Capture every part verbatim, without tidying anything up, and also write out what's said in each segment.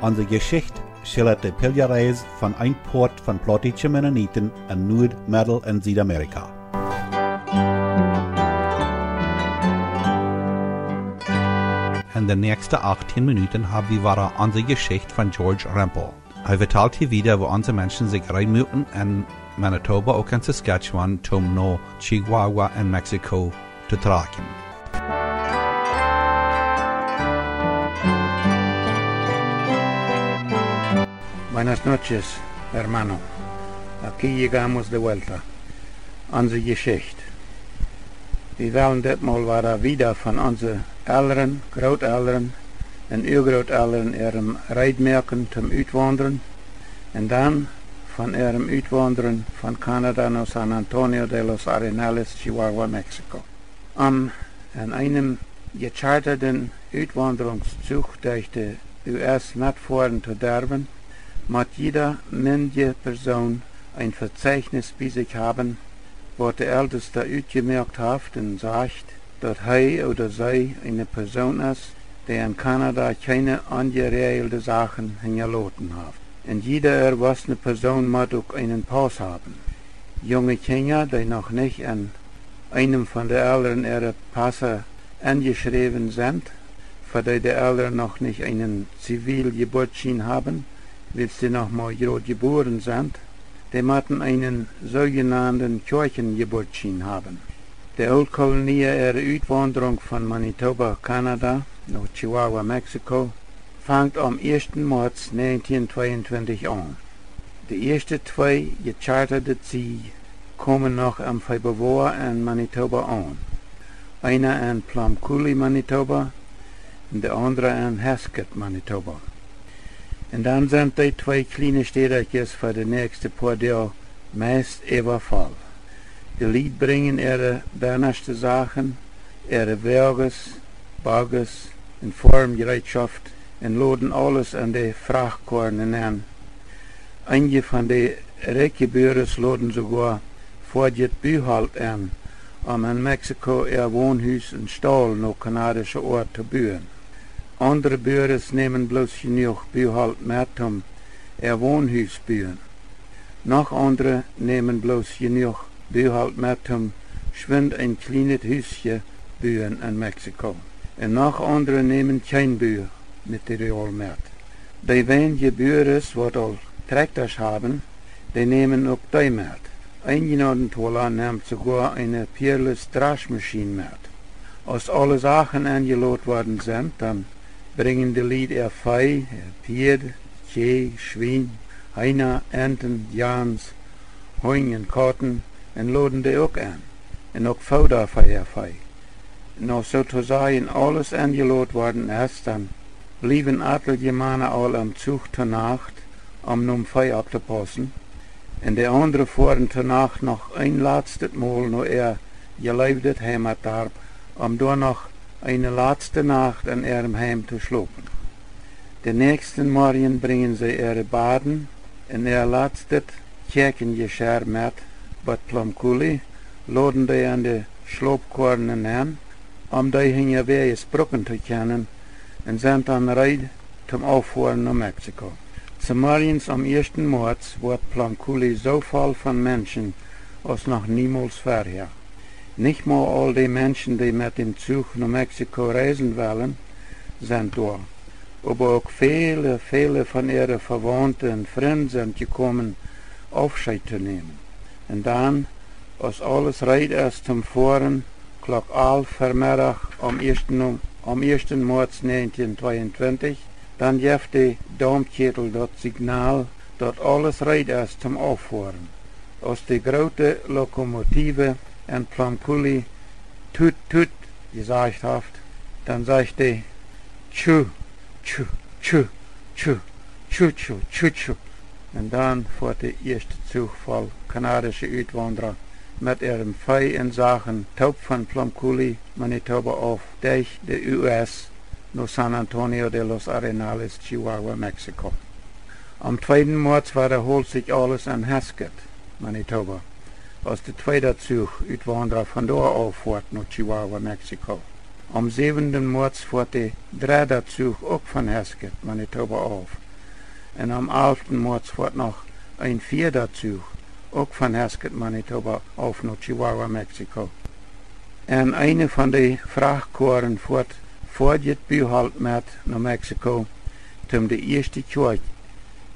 Onse Jeschicht schildat de Piljareis von een Poat von plautdietsche Mennoniten en Nuad-, Meddel- un Siedamerika. En de näakjste achtieen Minuten hab wie wada onse Jeschicht von George Rempel. Hee vetalt hia wieda, woo onse Menschen sikj reed muaken en Manitoba, uk en Saskatchewan, toom no Chihuahua en Mexiko to trakjen. Buenas noches, hermano. Aquí llegamos de vuelta. Onse Jeschicht. Wie wellen ditmol wada wieda von onse Elren, Grootelren un Uagrootelren äarem Reedmoaken toom Utwaundren un dan von äarem Utwaundren von Kanada no San Antonio de los Arenales, Chihuahua, Mexiko. Om en eenem jechartaden Utwaundrungszuch derch de U S metfoaren to derwen, mott jieda mindje Persoon een Vezeichnis bie sikj haben, waut de Eltesta utjemoakt haft un sajcht, daut hee ooda see eene Persoon es, dee en Kanada kjeene onjeräajelde Sachen hinjaloten haft. Un jieda erwossne Persoon mott uk eenen Pauss haben. Junge Kjinja, dee noch nich en eenem von de Elren äare Pausse enjeschräwen sent, fa dee de Elren noch nich eenen Ziviljeburtsschien haben, wiels dee noch mau jrod jebuaren sent, dee motten eenen soojenanden Kjoakjenjeburtsschien haben. De Ooltkolonia äare Utwaundrunk von Manitoba, Kanada, no Chihuahua, Mexiko, fangt aum ieeschten Moaz näajentieen tweeuntwintich aun. De ieeschte twee jechartade Zieej komen noch em Februoa en Manitoba aun. Eena en Plum Coulee, Manitoba, un de aundra en Haskett, Manitoba. Un dan sent dee twee kjliene Städakjes fa de näakjste poa Doag meist äwafoll. De Lied brinjen äare bennaschte Sachen, äare Woages, Bogges un Foarmjereetschoft un loden aules en de Frachtkoaren nenn. Eenje von de rikje Buares loden soogoa foadjet Buholt enn, om en Mexiko äa Wonhus un Staul no kanadische Oat to buen. Aundre Buares nämen bloos jenuach Buholt met toom äa Wonhus buen. Noch aundre nämen bloos jenuach Buholt met toom schwind een kjlienet Husje buen en Mexiko. Un noch aundre nämen kjeen Bumaterial met. Dee weinje Buares, waut aul Trakjtasch haben, dee nämen uk dee met. Een jenaunten Tola nemt soogoa eene Peerless Draschmaschien met. Aus aule Sachen enjelot worden sent, dan brinjen de Lied äa Vee, äa Pieed, Kjieej, Schwien, Heena, Enten, Jans, Hunj un Kauten un loden dee uk enn. Un uk Fooda fa äa Vee. Un aus soo to sajen aules enjelot worden es, dan bliewen atelje Mana aul em Zuch to Nacht, om nom Vee opptopaussen, un de aundre foaren to Nacht noch een latstet Mol no äa jeleewdet Heimatdarp, om doa noch eene latste Nacht en äarem Heim to schlopen. De näakjsten Morjen brinjen see äare Baden un äa latstet Kjäakjenjeschirr met bot Plum Coulee, loden dee en de Schlopkoaren nenn, om dee hinjawäajes brucken to kjennen, un sent dan reed toom auffoaren no Mexiko. Zemorjes aum ieeschten Moaz woat Plum Coulee soo voll von Menschen aus noch niemols verhäa. Nich mau aul de Menschen, dee met däm Zuch no Mexiko reisen wellen, sent doa, oba uk väle, väle von äare Vewaunte un Frind sent jekomen, Aufscheet to nämen. Un dan, aus aules reed es toom foaren, Klock alf Vemeddach aum ieeschten, aum ieeschten Moaz näajentieen tweeuntwintich, dan jeft de Daumkjätel daut Signal, daut aules reed es toom auffoaren. Aus de groote Lokomotive en Plum Coulee toot, toot jesajcht haft, dan sajcht dee: Tschu, tschu, tschu, tschu, tschu, tschu, tschu, tschu. Un dan foat de ieeschte Zuch voll kanadische Utwaundra met äarem Vee un Sachen toop von Plum Coulee, Manitoba auf, derch de U S no San Antonio de los Arenales, Chihuahua, Mexiko. Aum tweeden Moaz wadaholt sikj aules en Haskett, Manitoba, aus de tweeda Zuch Utwaundra von doa auffoat no Chihuahua, Mexiko. Aum säwenden Moaz foat de dredda Zuch uk von Haskett, Manitoba auf. Un aum alften Moaz foat noch een vieeda Zuch, uk von Haskett, Manitoba, auf no Chihuahua, Mexiko. Un eene von de Frachtkoaren foat, foat dit Buholt met no Mexiko, om de ieeschte Kjoakj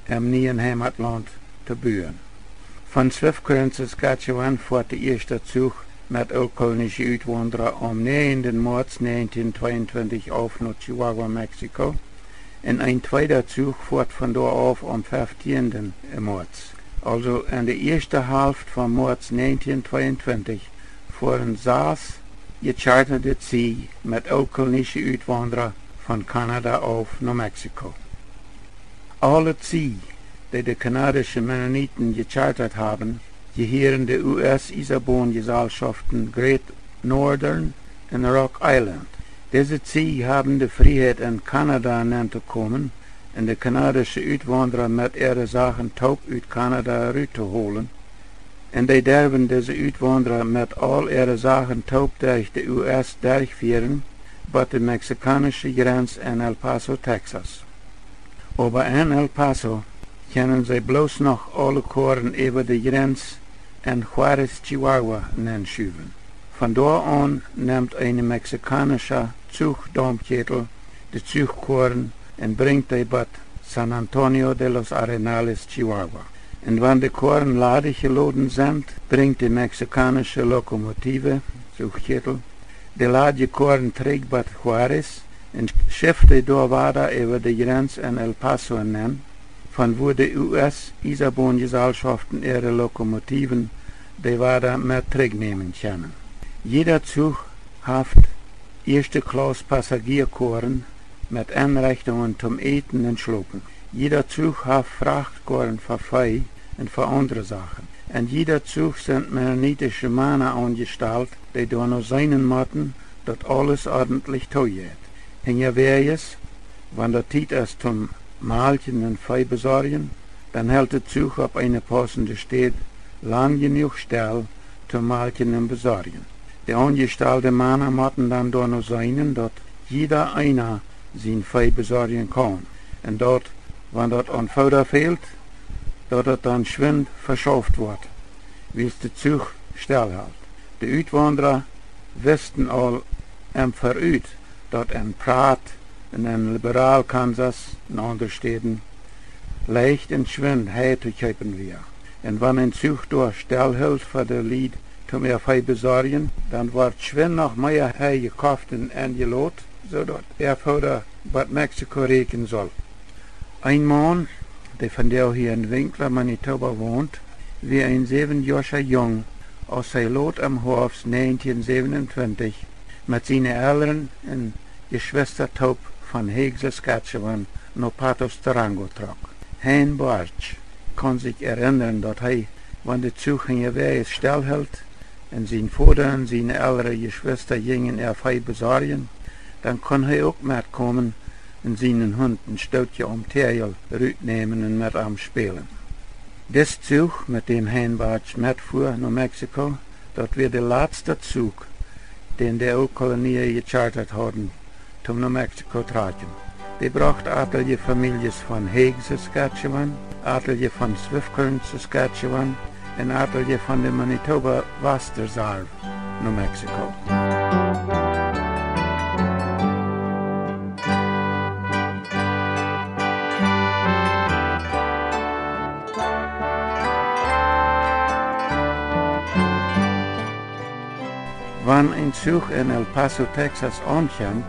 em nieen Heimatlaunt to buen. Von Swift Current, Saskatchewan foat de ieeschte Zuch met ooltkolonische Utwaundra aum näajenden Moaz näajentieen tweeuntwintich auf no Chihuahua, Mexiko. Un een tweeda Zuch foat von doa auf aum feftienden Moaz. Aulsoo en de ieeschte Halft von Moaz näajentieen tweeuntwintich foaren sas jechartade Zieej met ooltkolonische Utwaundra von Kanada auf no Mexiko. Aule Zieej, dee de kanadische Mennoniten jechartat haben, jehieren de U S Iesaboonjesalschoften Great Northern un Rock Island. Dise Zieej haben de Frieheit, en Kanada nenn to komen un de kanadische Utwaundra met äare Sachen toop ut Kanada rut to holen. Un dee derwen dise Utwaundra met aul äare Sachen toop derch de U S derchfieren, bot de mexikaunische Jrenz en El Paso, Texas. Oba en El Paso kjennen see bloos noch aule Koaren äwa de Jrenz en Juárez, Chihuahua, nenschuwen. Von doa aun nemt een mexikaunischa Zuchdaumpkjätel de Zuchkoaren un brinjt dee bot San Antonio de los Arenales, Chihuahua. Un wan de Koaren ladich jeloden sent, brinjt de mexikaunische Lokomotiev, Zuchkjätel, de ladje Koaren trigj bot Juárez un schift dee doa wada äwa de Jrenz en El Paso nenn, von wua de U S Iesaboonjesalschoften äare Lokomotieven dee wada met trigj nämen kjennen. Jieda Zuch haft ieeschte Klauss Passagieakoaren met Enrechtungen toom Äten un Schlopen. Jieda Zuch haft Frachtkoaren fa Vee un fa aundre Sachen. En jieda Zuch sent mennonitische Mana aunjestalt, dee doano seenen motten, daut aules ordentlich toojeit. Hinjawäajes, wan daut Tiet es toom Malkjen un Vee besorjen, dan helt de Zuch opp eene paussende Städ lang jenuach stell toom Malkjen un besorjen. De aunjestalde Mana motten dan doano seenen, daut jieda eena sien Vee besorjen kaun, un daut, wan daut aun Fooda fält, daut daut dan schwind veschauft woat, wiels de Zuch stell helt. De Utwaundra wisten aul em Verut, daut en Pratt un en Liberal, Kansas un aundre Städen leicht un schwind Hei to kjeepen wia. Un wan een Zuch doa stell hilt fa de Lied toom äa Vee besorjen, dan wort schwind noch mea Hei jekoft un enjelot, soo daut äa Fooda bot Mexiko räkjen sull. Een Maun, dee vondoag hia en Winkler, Manitoba wont, wia een säwenjoascha Jung, aus hee lot em Hoafst näajentieen säwenuntwintich met siene Elren un Jeschwista toop von Hague, Saskatchewan no Patos, Durango trock. Hein Bartsch kaun sikj erinnren, daut hee, wan de Zuch hinjawäajes stell hilt un sien Voda un siene elre Jeschwista jinjen äa Vee besorjen, dan kunn hee uk metkomen un sienen Hunt een Stootje aum Täajel rutnämen un met am spälen. Dis Zuch, met däm Hein Bartsch metfua no Mexiko, daut wia de latsta Zuch, dän de Ooltkolonia jechartat hauden, toom no Mexiko trakjen. Dee brocht atelje Famieljes von Hague, Saskatchewan, atelje von Swift Current, Saskatchewan, un atelje von de Manitoba Wasreserv no Mexiko. Wan een Zuch en El Paso, Texas aunkjemt,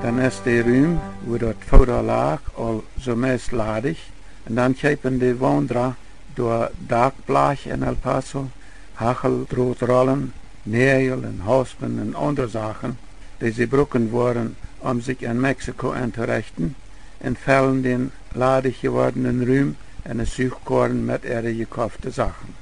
dan es de Rum, wua daut Fooda lach, aul soo meist ladich, un dan kjeepen de Waundra doa Dakblach en El Paso, Hacheldrotrollen, Näajel un Hauspen un aundre Sachen, dee see bruken woaren, om sikj en Mexiko entorechten, un fellen dän ladich jewordnen Rum en de Zuchkoaren met äare jekofte Sachen.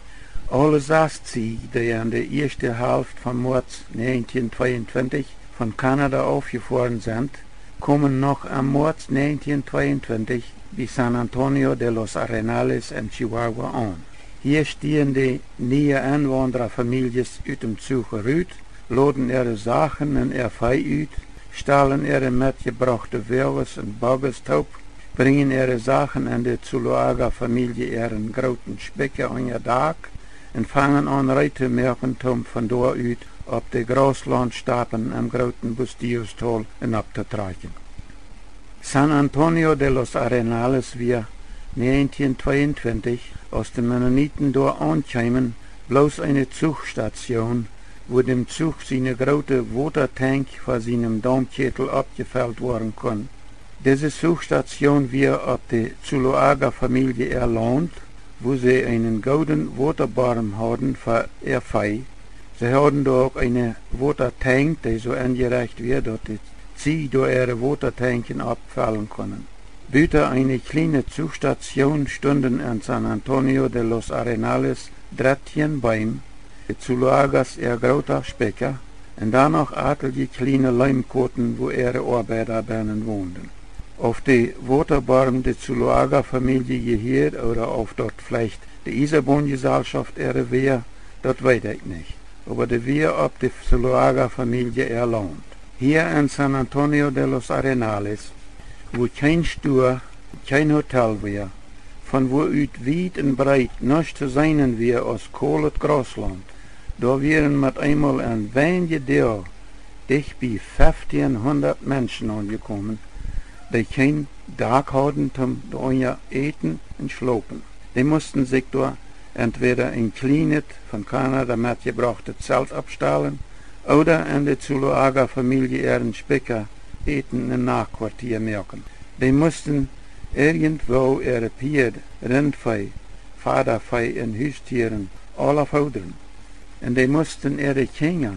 Aule sas Zieej, dee en de ieeschte Halft von Moaz näajentieen tweeuntwintich von Kanada aufjefoaren sent, komen noch em Moaz näajentieen tweeuntwintich bie San Antonio de los Arenales en Chihuahua aun. Hia stieen de niee Enwaundrafamieljes ut dem Zuch rut, loden äare Sachen un äa Vee ut, stalen äare metjebrochte Woages un Bogges toop brinjen äare Sachen en de Zuloaga Famielje äaren grooten Spikja unja Dak un fangen aun reed to moaken, toom von doa ut opp de Grauslauntstapen em grooten Bustillos-Tol en opptotrakjen. San Antonio de los Arenales wia näajentieen tweeuntwintich, aus de Mennoniten doa aunkjeemen, bloos eene Zuchstatioon, wua däm Zuch siene groote Wotatank fa sienem Daumkjätel oppjefelt woaren kunn. Dise Zuchstatioon wia opp de Zuloaga Famielje äa Launt, wua see eenen gooden Wotaborm hauden fa äa Fee. See hauden doa uk eene Wotatank, dee soo enjerecht wia, daut de Zieej doa äare Wotatanken oppfellen kunnen. Buta eene kjliene Zuchstatioon stunden en San Antonio de los Arenales dartieen Beem, de Zuloagas äa groota Spikja, un dan noch atelje kjliene Leemkoten, wua äare Oabeida bennen wonden. Auf de Wotaborm de Zuloaga Famielje jehieed ooda auf daut veleicht de Iesaboonjeselschoft äare wia, daut weet ekj nich. Oba dee wia opp de Zuloaga Famielje äa Launt. Hia en San Antonio de los Arenales, wua kjeen Stua, kjeen Hotel wia, von wua ut wiet un breet nuscht to seenen wia aus kolet Grauslaunt, doa wieren met eemol en weinje Doag dicht bie feftieenhundat Menschen aunjekomen, dee kjeen Dak hauden toom doa unja äten un schlopen. Dee musten sikj doa entwäda een kjlienet, von Kanada metjebrochtet Zelt oppstalen ooda en de Zuloaga Famielje äaren Spikja äten un Nachtkwartia moaken. Dee musten irjentwoo äare Pieed, Rintfee, Fadafee un Hustieren aula foodren. Un dee musten äare Kjinja,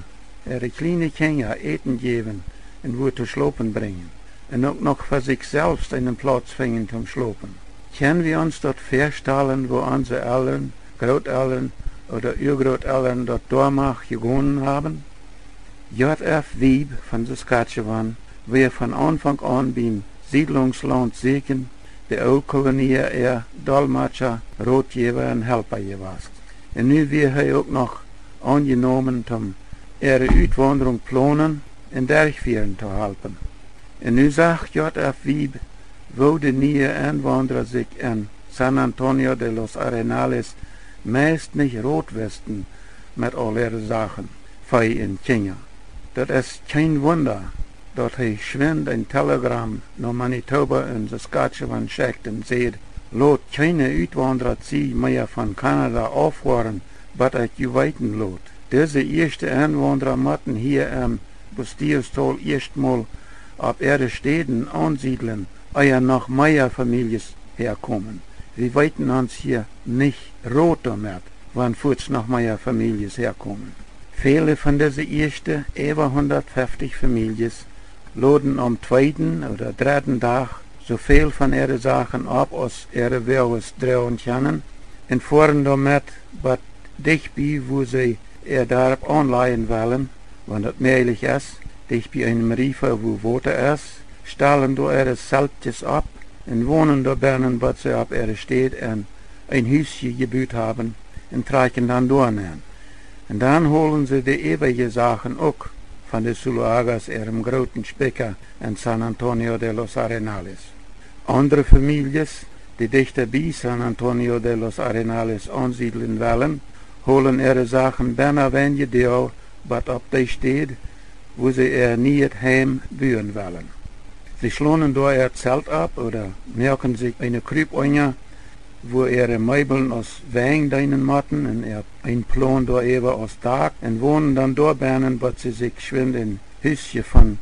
äare kjliene Kjinja äten jäwen un wua to schlopen brinjen. Un uk noch fa sikj selfst eenen Plauz finjen toom schlopen. Kjenn wie ons daut väastalen, woo onse Elren, Grootelren ooda Uagrootelren daut doa mach jegonen haben? J F Wiebe von Saskatchewan wia von Aunfank aun biem Siedlungslaunt sieekjen de Ooltkolonia äa Dolmetscha, Rotjäwa un Halpa jewast. Un nu wia hee uk noch aunjenomen toom äare Utwaundrunk plonen un derchfieren to halpen. Un nu sach J F Wiebe, woo de niee Enwaundra sikj en San Antonio de los Arenales meist nich Rot wisten met aul äare Sachen, Fee un Kjinja. Daut es kjeen Wunda, daut hee schwind een Telegram no Manitoba un Saskatchewan schekjt un säd: Lot kjeene Utwaundra Zieej mea von Kanada auffoaren, bat ekj ju weeten lot. Dise ieeschte Enwaundra motten hia em Bustillos-Tol ieescht mol opp äare Städen aunsiedlen, ea noch mea Famieljes häakomen. Wie weeten ons hia nich Rot doamet, wan fuats noch mea Famieljes häakomen. Väle von dise ieeschte äwa hundatfeftich Famieljes loden aum tweeden ooda dredden Dach soo väl von äare Sachen opp aus äare Woages droagen kjennen un foaren doamet bat dicht bie, wua see äa Darp aunlajen wellen, wan daut mäajlich es, dicht bie eenem Riefa, wua Wota es, stalen doa äare Zeltjes opp un wonen doa bennen, bat see opp äare Städ en een Husje jebut haben un trakjen dan doa nenn. Un dan holen see de äwaje Sachen uk von de Zuloagas äarem grooten Spikja en San Antonio de los Arenales. Aundre Famieljes, dee dichta bie San Antonio de los Arenales aunsiedlen wellen, holen äare Sachen benna weinje Doag bat opp dee Städ, wua see äa nieet Heim buen wellen. See schlonen doa äa Zelt opp ooda moaken sikj eene Krupunja, wua äare Meebeln aus Wenj deenen motten, un äa een Plon doaräwa aus Dak, un wonen dan doa bennen, bat see sikj schwind een Husje von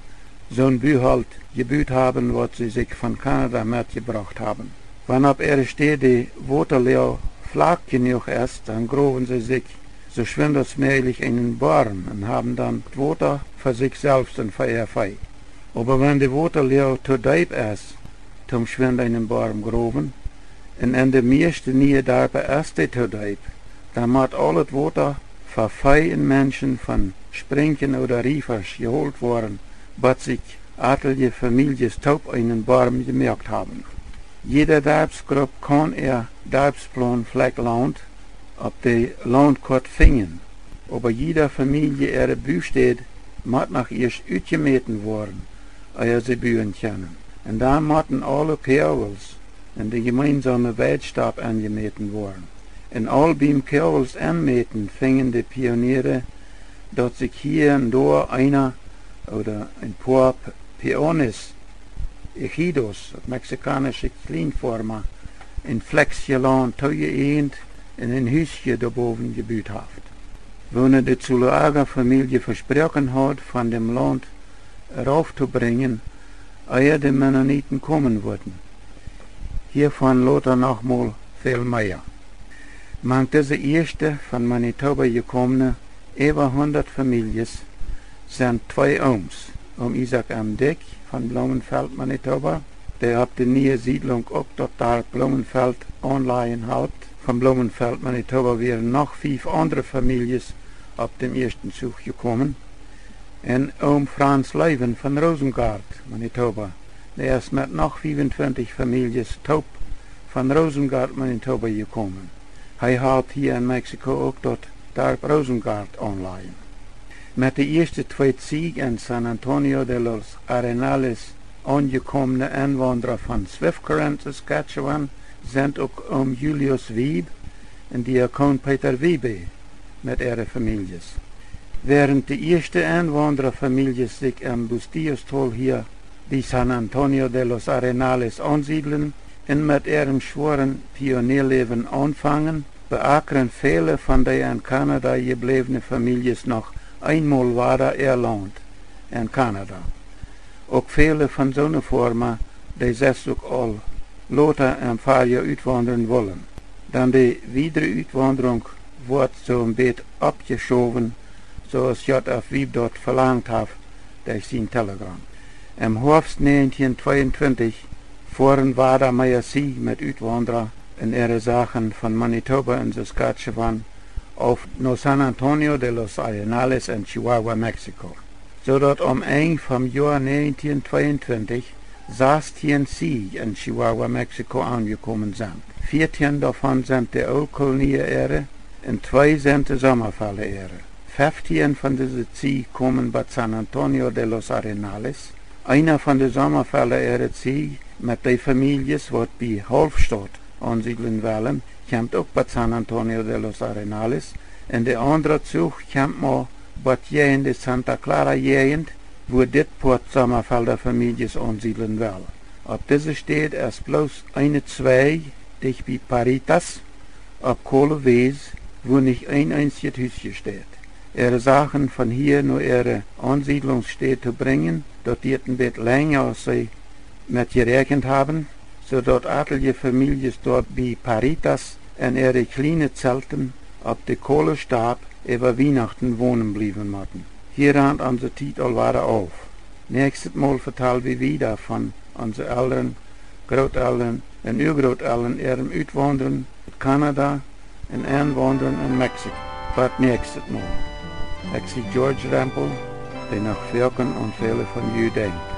soon Buholt jebut haben, waut see sikj von Kanada metjebrocht haben. Wan opp äare Städ de Wotaläaj flak jenuach es, dan growen see sikj soo schwind aus mäajlich eenen Borm un haben dan Wota fa sikj selfst un fa äa Fee. Oba wan de Wotaläaj too deep es toom schwind eenen Borm growen, un en de mieeschte niee Darpa es dee too deep, dan mott aulet Wota fa Fee un Menschen von Sprinkjen ooda Riefasch jeholt woaren, bat sikj atelje Famieljes toop eenen Borm jemoakt haben. Jiede Darpsgrupp kaun äa Darpsplon Flakj Launt opp de Launtkoat finjen, oba jiede Famielje äare Bustäd mott noch ieescht utjemäten woaren, ea see buen kjennen. Un dan motten aule Koagels en de jemeensome Weidstap enjemäten woaren. Un aul biem Koagels enmäten finjen de Pioniere, daut sikj hia un doa eena ooda een poa P-, Peones, Ejidos, daut mexikaunische Kjlienfoarma, een Flekjsje Launt toojeeejent un een Husje doabowen jebut haft, woone de Zuloaga Famielje vesproaken haud, von däm Launt rauf to brinjen, ea de Mennoniten komen wudden. Hiavon lota noch mol väl mea. Mank dise ieeschte von Manitoba jekomne äwa hundat Famieljes sent twee Ooms: Oom Isaak M. Dyck von Blumenfeld, Manitoba, dee opp de niee Siedlunk uk daut Darp Blumenfeld aunlajen halpt. Von Blumenfeld, Manitoba, wieren noch fief aundre Famieljes opp däm ieeschten Zuch jekomen. Un Oom Franz Loewen von Rosengart, Manitoba, dee es met noch fiefuntwintich Famieljes toop von Rosengart, Manitoba, jekomen. Hee halpt hia en Mexiko uk daut Darp Rosengart aunlajen. Met de ieeschte twee Zieej en San Antonio de los Arenales aunjekomne Enwaundra von Swift Current, Saskatchewan, sent uk Oom Julius Wiebe un Diakon Peter Wiebe met äare Famieljes. Wäarent de ieeschte Enwaundra Famieljes sikj em Bustillos-Tol hia bie San Antonio de los Arenales aunsiedlen un met äarem schwoaren Pioniealäwen aunfangen, beakren väle von de en Kanada jebläwne Famieljes noch eenmol wada äa Launt en Kanada. Uk väle von soone Foarma, dee sest uk aul lota em Farjoa utwaundren wullen. Dan de wiedre Utwaundrunk woat soo een bät oppjeschowen, soo aus J F Wiebe daut velangt haft derch sien Telegram. Em Hoafst näajentieen tweeuntwintich foaren wada mea Zieej met Utwaundra un äare Sachen von Manitoba un Saskatchewan auf no San Antonio de los Arenales en Chihuahua, Mexiko, soo daut aum Enj vom Joa näajentieen tweeuntwintich sastieen Zieej en Chihuahua, Mexiko aunjekomen sent. Fiatieen doavon sent de Ooltkolonia äare un twee sent de Sommafelda äare. Feftieen von dise Zieej komen bat San Antonio de los Arenales. Eena von de Sommafelda äare Zieej met de Famieljes, waut bie Halfstaut aunsiedlen wellen, kjemt uk bat San Antonio de los Arenales, un de aundra Zuch kjemt mau bat jäajen de Santa Clara Jäajent, wua dit Poat Sommafelda Famieljes aunsiedlen well. Opp dise Städ es bloos eene Zweig, dicht bie Paritas, opp kole Wes, wua nich een eensjet Husje steit. Äare Sachen von hia no äare Aunsiedlungsstäd to brinjen, daut diet een bät lenja aus see met jeräakjent haben, soo daut atelje Famieljes doa bie Paritas en äare kjliene Zelten opp de kole Stap äwa Wienachten wonen bliewen motten. Hia rant onse Tiet aul wada auf. Näakjstet Mol vetal wie wieda von onse Elren, Grootelren un Uagrootelren äarem Utwaundren ut Kanada un Enwaundren en Mexiko. Bat näakjstet Mol. Ekj sie George Rempel, dee noch foaken aun väle von ju denkjt.